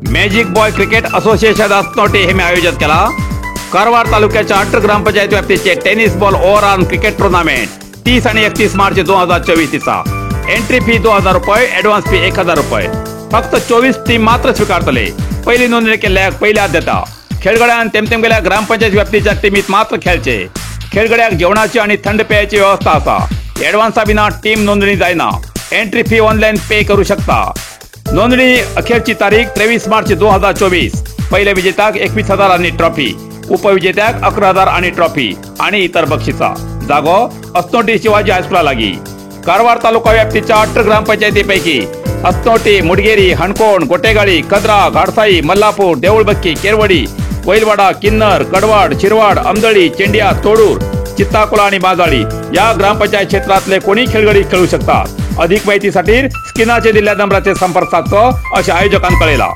Magic boy cricket association असनोटी हे मी आयोजित केला कारवार तालुक्याच्या 18 gram panchayat व्याप्तीचे tennis ball over arm cricket tournament 30 आणि 31 मार्च 2024 दिसा. एंट्री फी 2000 रुपये, ॲडव्हान्स फी 1000 रुपये. फक्त 24 टीम मात्र स्वीकारतले. पहिली नोंदणी केल्ल्याक पहिली आद्यता. खेळगड्यान तेमतेमगेल्या ग्रामपंचायत व्याप्तीच्या टीमीत मात्र खेळचे. खेळगड्याक जेवणाची आणि थंड पेयाची व्यवस्था असा. ॲडव्हान्सा विना टीम नोंदणी जायना. एंट्री फी ऑनलाईन पे करू शकता. नोंदणी अखेरची तारीख 23 मार्च 2024. पहिल्या विजेत्याक 21,000 आणि ट्रॉफी, उपविजेत्याक 11,000 आणि ट्रॉफी आणि इतर बक्षिसा. जागो असनोटी शिवाजी हायस्कुला लागी. कारवार तालुका व्याप्तीच्या 18 ग्रामपंचायतीपैकी असनोटी, मुडगेरी, हणकोण, गोटेगाळी, कद्रा, घाडसाई, मल्लापूर, देऊळबक्की, केरवडी, वैलवाडा, किन्नर, कडवाड, शिरवाड, आमदळी, चेंडिया, तोडूर, चित्ताकुला आणि माजाळी या ग्रामपंचायत क्षेत्रातले कोणी खेळगडी खेळू शकतात. अधिक माहितीसाठी स्क्रीनाचे दिल्या नंबराचे संपर्क साधतो असे आयोजकांनी कळेला.